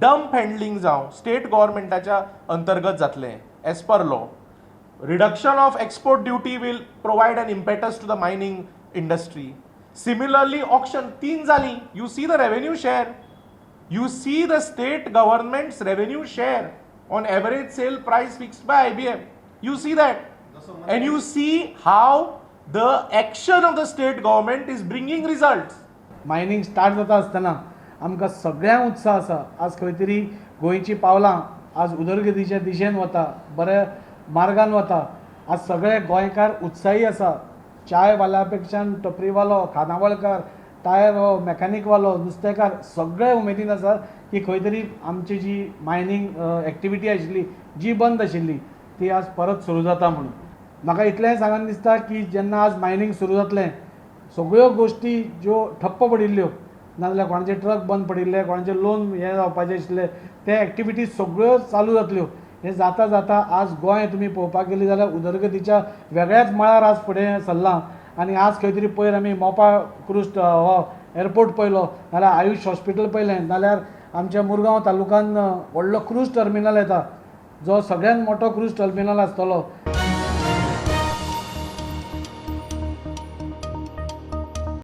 Dump handling जावं, state गव्हर्मेंटाच्या अंतर्गत जातलें as per law. Reduction of export duty will provide an impetus to the mining industry. Similarly, auction तीन जाली. You see the revenue share, you see the state government's revenue share on average sale price fixed by IBM. You see that. And you see how the action of the state government is bringing results. Mining start जाता आसतना आमकां सगळ्यांक उत्साह आसा. आज खंय तरी गोंयची पावलां आज उदरगतीच्या दिशेन वता, बऱ्या मार्गान वता. आज सगळे गोंयकार उत्साही आसा. चायवाल्या पेक्षान टपरीवालो, खानावळकार, टायर हो मॅकॅनिकवालो, नुस्तेकार सगळे उमेदीन आसा की खंय तरी आमची जी मायनींग एक्टिविटी आशिल्ली, जी बंद आशिल्ली, ती आज परत सुरू जाता म्हणून. म्हाका इतलेंय सांगन दिसता की जेन्ना आज मायनींग सुरू जातलें, सगळ्यो गोश्टी ज्यो ठप्प पडिल्ल्यो, नाजाल्यार कोणाचे ट्रक बंद पडिल्ले, कोणाचे लोन हे जावपाचे आशिल्ले, ते एक्टिविटीज सगळ्यो चालू जातल्यो. हें जाता जाता आज गोंय तुमी पळोवपाक गेली जाल्यार उदरगतीच्या वेगळ्याच मळार आज फुडें सरलां. आनी आज खंय तरी पयर आमी मोपा क्रूज हो एअरपोर्ट पळयलो, नाल्यार आयुश हॉस्पिटल पळयलें, नाल्यार आमच्या मुरगांव तालुक्यान व्हडलो क्रूज टर्मिनल येता, जो सगळ्यात मोठो क्रूज टर्मिनल आसतलो.